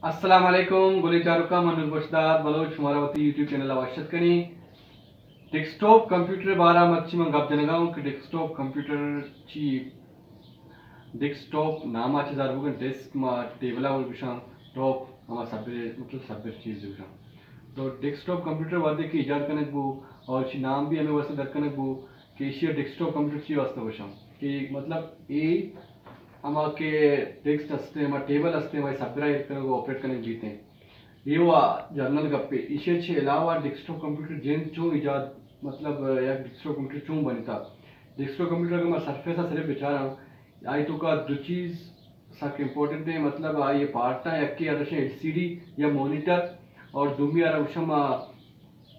السلام علیکم گلیں چاروکاں، من نور بخش داد بلوچ شمارا وتی یوٹیوب چینل ءَ وش اتک کنیں۔ ڈیسک ٹاپ کمپیوٹر ءِ بارہ ءَ مرچی من گپ جنگ ءَ اوں کہ ڈیسک ٹاپ کمپیوٹر چی؟ ڈیسک ٹاپ نام ءَ چہ زر بوگن، ڈیسک ما ٹیبل ءَ گوشاں، ٹاپ ہما سبر، مطلب سبر چیز گوشاں۔ تو ڈیسک ٹاپ کمپیوٹر وھدے کہ ایجاد کنگ بو اور ایشی نام بھی ہمے واسطہ در کنگ بو کہ ایشی ءَ ڈیسک ٹاپ کمپیوٹر چی واسطہ گوشاں کہ مطلب اے ہما کہ ڈیسک ہستے، ہما ٹیبل ہستے، ہما سبرا ایر کنگ و آپریٹ کنگ بیتیں۔ اے وا جنرل گپے۔ ایشی ءَ چہ علاوہ ڈیسک ٹاپ کمپیوٹر جند چون ایجاد، مطلب یک ڈیسک ٹاپ کمپیوٹر چون بنتا؟ ڈیسک ٹاپ کمپیوٹر اگر ما سرفیس ءَ صرف بچاراں، آئی توکا دو چیز سک امپورٹنٹ ہیں، مطلب آئی پارٹ ہیں، یکے ارشن ایل سی ڈی یا مانیٹر اور دومی ارشن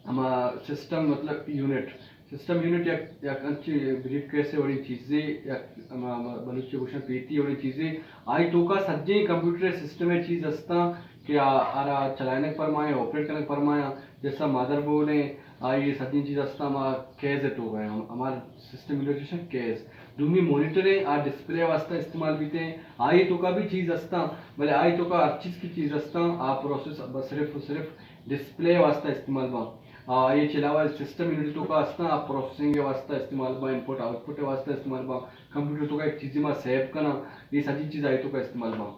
ہما سسٹم، مطلب یونٹ۔ سسٹم یونٹ یک، یک انچیں بریف کیس وڑیں چیزے، یک ہما، ہما بلوچی گوشن پیتی وڑیں چیزے۔ آئی توکا سجیں کمپیوٹر سسٹم چیز ہستاں کہ آ، آرا چلائنگ پرمائیں، آپریٹ کنگ پرمائیں، جیسا مادر بورڈ ہیں، آئی سجیں چیز ہستاں ہما کیس توکا ہیں، ہمارا سسٹم یونٹ کیس۔ دومی مانیٹر ہیں، آ ڈسپلے واسطہ استعمال بیتے ہیں۔ آئی توکا بھی چیز ہستاں، بلے آئی توکا ہر چیز کی چیز ہستاں، آ پروسیس بس صرف و صرف ڈسپلے واسطہ استعمال باں۔ آ، آئی چہ علاوہ سسٹم یونٹ توکا ہستاں، آ پروسیسنگ واسطہ استعمال باں، انپٹ آؤٹ پٹ واسطہ استعمال باں، کمپیوٹر توکا ایک چیزی ما سیو کناں، یہ سجی چیز آئی توکا استعمال باں۔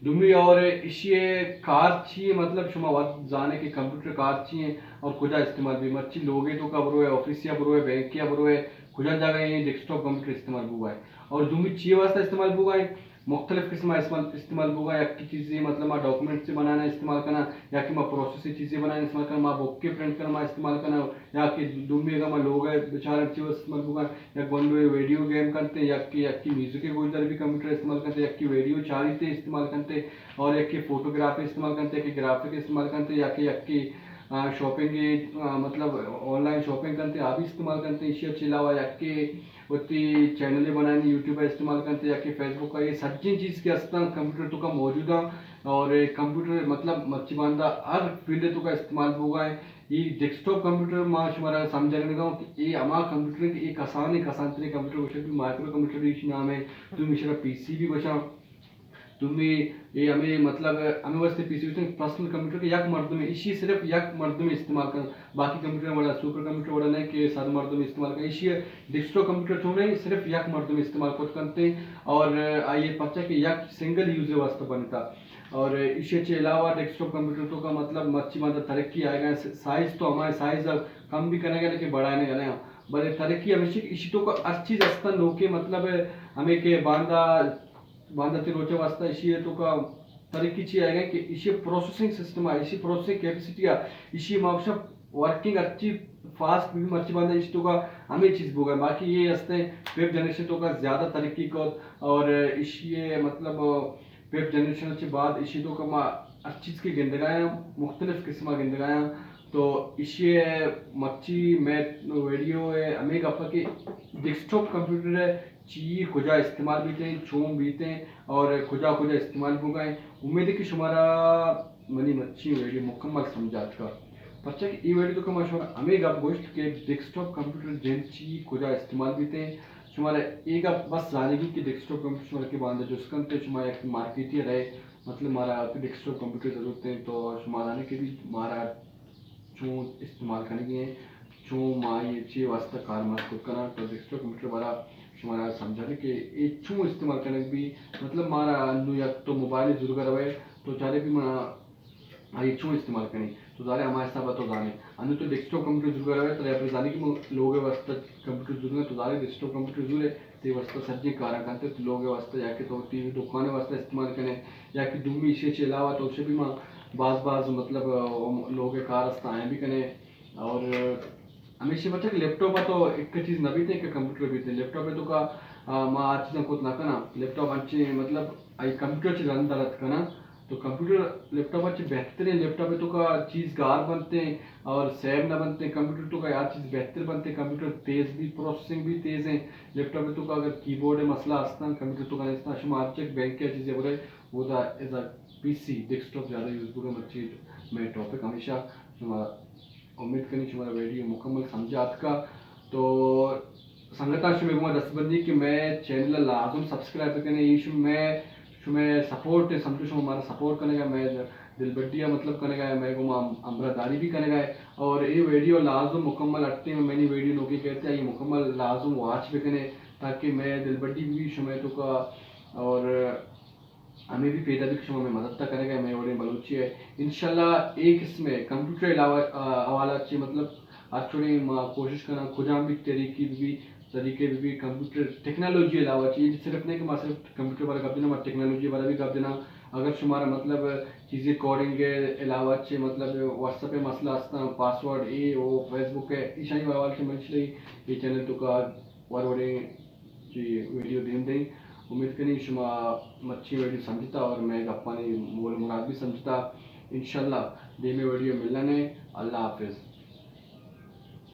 دومی اور ایشی کار چی ہے، مطلب شما وت زانے کہ کمپیوٹر کار چی ہیں اور کجا استعمال بھی، مرچی لوگے توکا بروے، آفیسیا بروے، بینکیا بروے، کجا جاگہ یہ ڈیسک ٹاپ کمپیوٹر استعمال بوگا ہے۔ اور دومی چی واسطہ استعمال بوگا ہے؟ مختلف قسم استعمال، استعمال بوگا، یک کی چیزیں مطلب ما ڈاکومنٹ سے بنانا استعمال کرنا، یا کہ ما پروسیس سے چیزیں بنانا استعمال کرنا، ما بک کے پرنٹ کرنا ما استعمال کرنا، یا کہ دومی اگا ما لوگ ہے بیچارہ چیز استعمال بوگا، یا گونڈو ویڈیو گیم کنتے، یا کہ، یا کہ میوزک گوشدار بھی کمپیوٹر استعمال کنتے، یا کہ ویڈیو چاریتے استعمال کنتے، اور یا کہ فوٹوگرافی استعمال کنتے، کہ گرافک استعمال کنتے، یا کہ، یا کہ، آ، شاپنگ، آ، مطلب آن لائن شاپنگ کنتے، آ بھی استعمال کنتے، ایشی چہ علاوہ یا کہ وتی چینل بنائیں، یوٹیوب استعمال کنتے یا کہ فیس بک، یہ سجیں چیز کہ ہستاں کمپیوٹر توکا موجود ہیں۔ اور کمپیوٹر مطلب مرچی باندا ہر فیلڈ توکا استعمال بوگا ہے۔ یہ ڈیسک ٹاپ کمپیوٹر ما شمارا سمجھا گا کہ یہ ہما کمپیوٹر کہ یہ کسان، کسان ترین کمپیوٹر گوشت بھی مائیکرو کمپیوٹر ایشی نام ہے، تو میشرا پی سی بھی گوشاں۔ دومی، اے ہمے مطلب ہمے واسطے پی سی گوشتن پرسنل کمپیوٹر کہ یک مردمے، ایشی صرف یک مردمے استعمال کن، باقی کمپیوٹر وڑا سپر کمپیوٹر وڑا نہیں کہ صد مردم استعمال کن، ایشی ڈیسک ٹاپ کمپیوٹر چون نہیں، صرف یک مردم استعمال کت کنتے اور آئیے پرچہ کہ یک سنگل یوز واسطہ بنتا۔ اور ایشی چہ علاوہ ڈیسک ٹاپ کمپیوٹر توکا مطلب مرچی باندا ترقی آئے گا، سائز تو ہمارے سائز اب کم بھی کرنے گا لیکن بڑھانے گا نہیں، بلے ترقی ہمیشہ ایشی توکا ہر چیز ہستن لوکے مطلب ہمیں کہ باندا باندا تی روچ ء واسطہ ایشی ء توکا ترقی چی آئیگا کہ ایشی پروسیسنگ سسٹم ء، ایشی پروسیسنگ کیپیسٹی ء، ایشی ما گوشاں ورکنگ ہرچی فاسٹ بھی مرچی باندا ایشی توکا ہمے چیز بوگا۔ باقی یہ ہستے ففتھ جنریشن توکا زیادہ ترقی کت اور ایشی مطلب ففتھ جنریشن چہ بعد ایشی توکا ما ہر چیز کے گندگایاں، مختلف قسم گندگایاں۔ تو ایشی مرچی میں ویڈیو ہے ہمیں گپا کہ ڈیسک ٹاپ کمپیوٹر ہے چی کجا استعمال بیتیں، چون بیتیں اور کجا کجا استعمال بوگا ہیں۔ امید ہے کہ شمارا منی مرچی ویڈیو مکمل سمجھا اتکا۔ پرچہ کہ ای ویڈیو توکا ما شمارا ہمیں گپ گوشت کہ ڈیسک ٹاپ کمپیوٹر جند چی کجا استعمال بیتیں۔ شمارا اے گپ بس زانگی کہ ڈیسک ٹاپ کمپیوٹر شمارا کہ باندا جست کنت تو شما یک مارکیٹی رہے، مطلب مارا ڈیسک ٹاپ کمپیوٹر ضرورت ہے تو شما زانے کہ بھی مارا چون استعمال کنگی ہیں، چون ما یہ چی واسطہ کارمرز کت کناں، تو ڈیسک ٹاپ کمپیوٹر بارا شمارا سمجھانے کہ یہ چون استعمال کنگ بھی، مطلب مارا انو یک تو موبائل زورگا روے، تو چارے بھی ما آئی چون استعمال کنی، تو زارے ہما حساب تو زانے۔ انو تو ڈیسک ٹاپ کمپیوٹر زورگا روے، تو یا پھر زانے کہ من لوگ واسطہ کمپیوٹر زورگا، تو زارے ڈیسک ٹاپ کمپیوٹر زورے، تے واسطہ سجیں کاراں کنتے، تو لوگ واسطہ یا کہ تو ٹی وی دکان واسطہ استعمال کنے، یا کہ دومی ایشی چہ علاوہ تو اسے بھی ما باز باز مطلب، آ، لوگ کار است آئیں بھی کنے۔ اور ہمیشہ بچک لیپ ٹاپ تو ایک چیز نہ بیتے کہ کمپیوٹر بیتے۔ لیپ ٹاپ توکا، آ، ما آ چیزاں کت نہ کنا۔ لیپ ٹاپ انچے مطلب آئی کمپیوٹر چہ رند رد کنا۔ تو کمپیوٹر لیپ ٹاپ چہ بہترین، لیپ ٹاپ توکا چیز گار بنتے اور سیو نہ بنتے۔ کمپیوٹر توکا ہر چیز بہتر بنتے۔ کمپیوٹر تیز بھی، پروسیسنگ بھی تیز ہیں۔ لیپ ٹاپ توکا اگر کیبورڈ مسئلہ ہستن، کمپیوٹر توکا نہیں ہستن، شما ہر چک بینک یا چیزیں برے، وہ دا ایز اے پی سی ڈیسک ٹاپ زیادہ یوز بوگا۔ مرچی میں ٹاپک ہمیشہ شما امید کنی شمارا ویڈیو مکمل سمجھا اتکا۔ تو سنگتاں شمے گوما دست بندی کہ میں چینل لازم سبسکرائب بکنے، ایش میں شمئے سپورٹ ءَ، سمجھو شما مارا سپورٹ کنگا، مئے دلبڈی ءَ مطلب کنگا، مئے گوما ہم-، ہمراہ داری بھی کنگا۔ اور اے ویڈیو لازم مکمل اٹے، میں نے ویڈیو نوکی کہتے ہیں، یہ مکمل لازم واچ بکنے، تاکہ مئے دلبڈی بھی شمئے توکا اور ہمیں بھی پیدا بھی کہ شما ہمیں مدد تا کنگا، مئے وڑیں بلوچی ءَ۔ انشاءاللہ اے قسم ءَ کمپیوٹر علاوہ، آ، حوالہ چی مطلب ہر چوڑیں ما کوشش کناں، کجام بھی طریقے بھی، طریقے بھی، بھی کمپیوٹر ٹیکنالوجی علاوہ چی، صرف نہیں کہ ما صرف کمپیوٹر بارے گپ جناں، ما ٹیکنالوجی بارے بھی گپ جناں۔ اگر شمارا مطلب چیزیں کوڈنگ ءَ علاوہ چی مطلب واٹس ایپ ءَ مسئلہ ہستاں، پاسورڈ اے او فیس بک ءَ، ایشانی حوالہ چی منشلی اے چینل توکا وڑ وڑیں چی ویڈیو دیم دیں۔ امید کنی شما مرچی ویڈیو سمجھتا اور مئے گپانی مول مراد بھی سمجھتا۔ انشاءاللہ دیمے ویڈیو ملنے۔ اللہ حافظ۔